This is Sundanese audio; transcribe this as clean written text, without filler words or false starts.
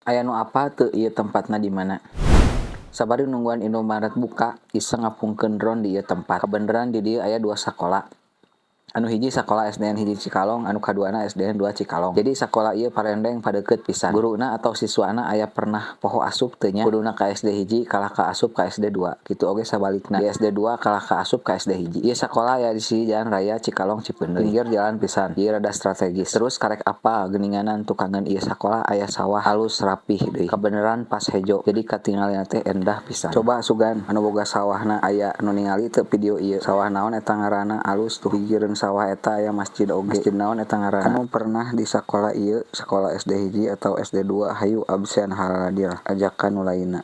Aya nu apal teu ieu tempatna di mana? Sabari nungguan Indomaret buka, iseng ngapungkeun drone di ieu tempat. Kabeneran di dieu aya dua sakola. Anu hiji sakola SDN 1 Cikalong, anu kaduana SDN 2 Cikalong. Jadi sakola ieu parendeng padeukeut pisan. Guruna atau siswana aya pernah poho asup teu nya? Kuduna ka SD 1 kalah ka asup ka SD 2. Kitu oge sabalikna. Di SD 2 kalah ka asup ka SD 1. Ieu sakola aya di sisi jalan raya Cikalong Cipeundeuy. Pinggir jalan pisan. Ieu rada strategis. Terus karek apal geuninganan tukangeun ieu sakola aya sawah halus rapih deui. Kabeneran pas hejo. Jadi katingalina teh endah pisan. Coba sugan anu boga sawahna aya nu ningali teu video ieu. Sawah naon eta ngaranna alus tuh. Gigireun sawah eta aya masjid oge. Masjid naon eta ngaranna? Anu pernah di sakola ieu, sakola SD 1 atau SD 2, hayu absen haladir ajakan nu lainna.